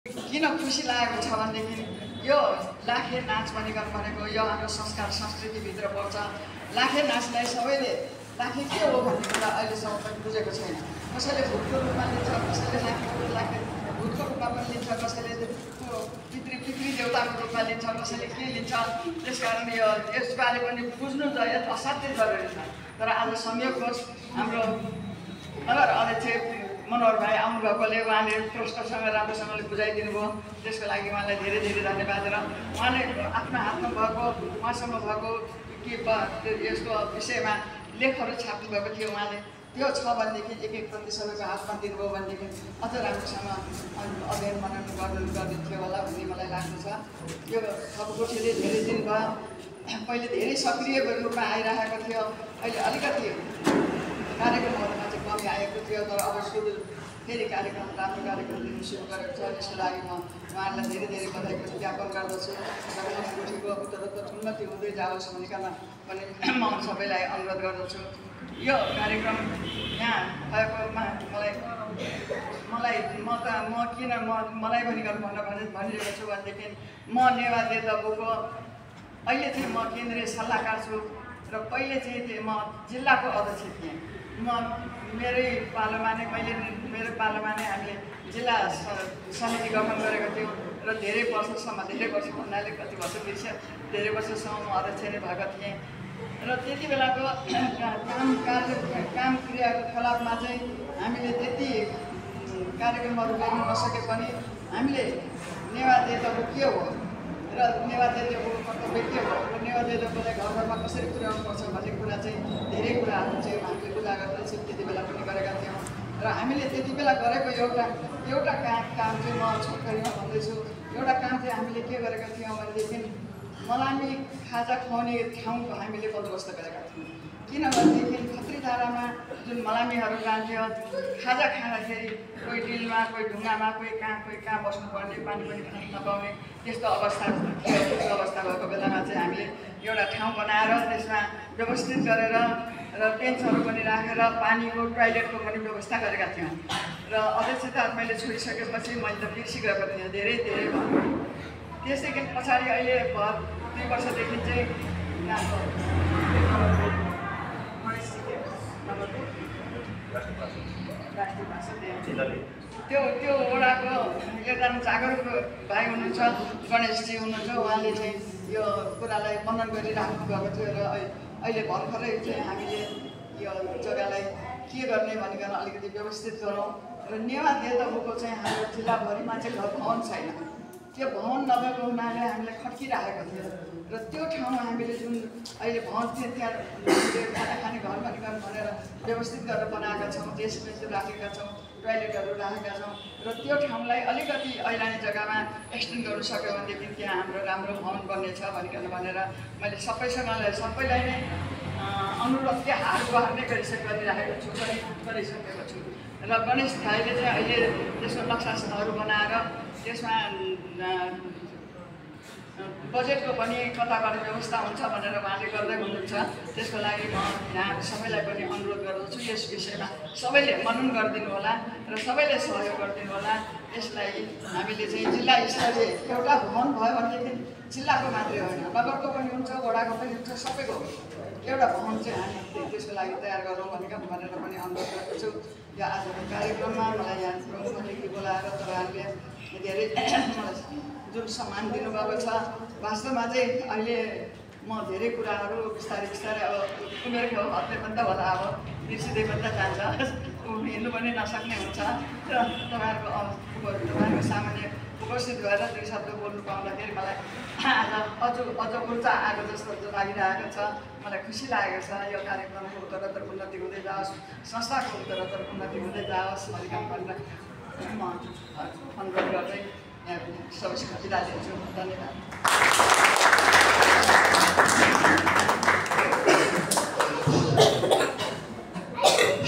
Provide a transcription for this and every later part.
किन खुसी लागेको छ भनेदेखि यो लाखे नाच भनेको यो हाम्रो संस्कार संस्कृतिभित्र पर्छ। लाखे नाचलाई सबैले लाखे के हो भन्ने कुरा अहिलेसम्म पनि बुझेको छैन। कसैले भूतको रूपमा लिन्छ, कसैले लाखे भूतको रूपमा पनि लिन्छ, कसैले पितृ देवताको रूपमा लिन्छ, कसैले के लिन्छ। त्यसकारण यसबारे पनि बुझ्नु असाध्यै जरुरी छ। तर आज संयोगवश हाम्रो नगर अध्यक्ष मनोहर भाइ आउनुभएकोले उहाँले प्रश्नसँग राम्रोसँगले बुझाइदिनु भयो। त्यसको लागि उहाँलाई धेरै धेरै धन्यवाद। र उहाँले आफ्नो हातमा भएको उहाँसँग भएको के यसको विषयमा लेखहरू छाप्नुभएको थियो। उहाँले त्यो छ भनेदेखि एक प्रति सबैको हातमा दिनुभयो भनेदेखि अझ राम्रोसँग अध्ययन मनन गर्ने थियो होला भन्ने मलाई लाग्दछ। यो थपकोठीले धेरै दिन भयो पहिले धेरै सक्रिय रूपमा आइरहेको थियो। अहिले अलिकति कार्यक्रमहरूमा चाहिँ कमी आएको थियो। तर अब सुरु फेरि कार्यक्रम राम्रो कार्यक्रम लिनु सुरु गरेको छ। त्यसको लागि म उहाँहरूलाई धेरै धेरै बधाई ज्ञापन गर्दछु। थपकोठीको उत्तरोत्तर उन्नति हुँदै जाओस् भनिकन पनि म सबैलाई अनुरोध गर्दछु। यो कार्यक्रम यहाँ भएकोमा मलाई भनिकन भनिरहेको छु भनेदेखि म नेवा देवताको अहिले चाहिँ म केन्द्रीय सल्लाहकार छु र पहिले चाहिँ म जिल्लाको अध्यक्ष थिएँ। मेरो पालोमा नै हामीले जिल्ला समिति गठन गरेको थियौँ र धेरै वर्ष भन्नाले कति वर्ष बिर्स्यो, धेरै वर्षसम्म म अध्यक्ष नै भएको थिएँ। र त्यति बेलाको काम क्रियाकलापमा चाहिँ हामीले त्यति कार्यक्रमहरू गर्न नसके पनि हामीले नेवा देवताको के हो र नेवा देवताको कर्तव्य के हो र नेवा देवतालाई घर घरमा कसरी पुर्याउनुपर्छ भन्ने कुरा चाहिँ धेरै कुराहरू चाहिँ हामीले उजागर चाहिँ त्यति बेला पनि गरेका थियौँ। र हामीले त्यति बेला गरेको एउटा काम चाहिँ म छोटकरीमा भन्दैछु। एउटा काम चाहिँ हामीले के गरेका थियौँ भनेदेखि मलामी खाजा खुवाउने ठाउँको हामीले बन्दोबस्त गरेका थियौँ। किनभनेदेखि खत्रीधारामा जुन मलामीहरू जान्थ्यो खाजा खाँदाखेरि कोही डिलमा, कोही ढुङ्गामा, कोही कहाँ बस्नुपर्ने, पानी पनि खान नपाउने त्यस्तो अवस्था थियो। त्यस्तो अवस्था भएको बेलामा चाहिँ हामीले एउटा ठाउँ बनाएर त्यसमा व्यवस्थित गरेर र बेन्चहरू पनि राखेर पानीको टोयलेटको पनि व्यवस्था गरेका थियौँ। र अध्यक्षता मैले छोडिसकेपछि मैले त बिर्सिगएको थिएँ धेरै भयो। त्यसदेखि पछाडि अहिले 2 वर्षदेखि चाहिँ यहाँको त्यो वडाको एकजना जागरुक भाइ हुनुहुन्छ, गणेशजी हुनुहुन्छ। उहाँले चाहिँ यो कुरालाई मनन गरिराख्नु भएको थियो र अहिले भर्खरै चाहिँ हामीले यो जग्गालाई के गर्ने भनिकन अलिकति व्यवस्थित गरौँ। र नेवा देवताको चाहिँ हाम्रो जिल्लाभरिमा चाहिँ घर भवन छैन। त्यो भवन नभएको हुनाले हामीले खट्किराखेको थियो र त्यो ठाउँमा हामीले जुन अहिले भवन थियो त्यहाँ खाना खाने घर भनिकन भनेर व्यवस्थित गरेर बनाएका छौँ। बेसमेन्ट राखेका छौँ, टोयलेटहरू राखेका छौँ र त्यो ठाउँलाई अलिकति ऐलानी जग्गामा एक्सटेन्ड गर्नु सक्यो भनेदेखि त्यहाँ हाम्रो राम्रो भवन बन्नेछ भनेर मैले सबैलाई नै अनुरोध के हार गुहार नै गरिराखेको छु गरिसकेको छु। र गणेश भाइले चाहिँ अहिले त्यसको नक्साहरू बनाएर त्यसमा बजेटको पनि कताबाट व्यवस्था हुन्छ भनेर उहाँले गर्दै हुनुहुन्छ। त्यसको लागि म यहाँ सबैलाई पनि अनुरोध गर्दछु यस विषयमा सबैले मनन गरिदिनु होला र सबैले सहयोग गरिदिनु होला। यसलाई हामीले चाहिँ जिल्ला स्तरीय एउटा भवन भयो भनेदेखि जिल्लाको मात्रै होइन, नगरको पनि हुन्छ, वडाको पनि हुन्छ, सबैको एउटा भवन चाहिँ हामी त्यसको लागि तयार गरौँ भनेर पनि अनुरोध गर्दछु। यो आजको कार्यक्रममा मलाई यहाँ प्रमुख अतिथि बोलाएर तपाईँहरूले धेरै मलाई जुन सम्मान दिनुभएको छ। वास्तवमा चाहिँ अहिले म धेरै कुराहरू बिस्तारै अब उमेरको हदले पनि त होला, अब बिर्सिँदै पनि त जान्छ, हिँड्नु पनि नसक्ने हुन्छ। र तपाईँहरूको सामान्य उपस्थित भएर 2 शब्द बोल्नु पाउँदाखेरि मलाई आज अझ ऊर्जा आएको जस्तो लागिरहेको छ। मलाई खुसी लागेको छ। यो कार्यक्रमको उत्तरोत्तर उन्नति हुँदै जाओस्, संस्थाको उत्तरोत्तर उन्नति हुँदै जाओस् भनेर म अनुरोध गर्दै सबैसँग बिदा दिन्छु। धन्यवाद।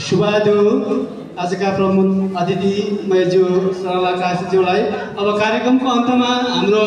शुभादु आजका प्रमुख अतिथि मैजू सरला काशीज्यूलाई। अब कार्यक्रमको अन्तमा हाम्रो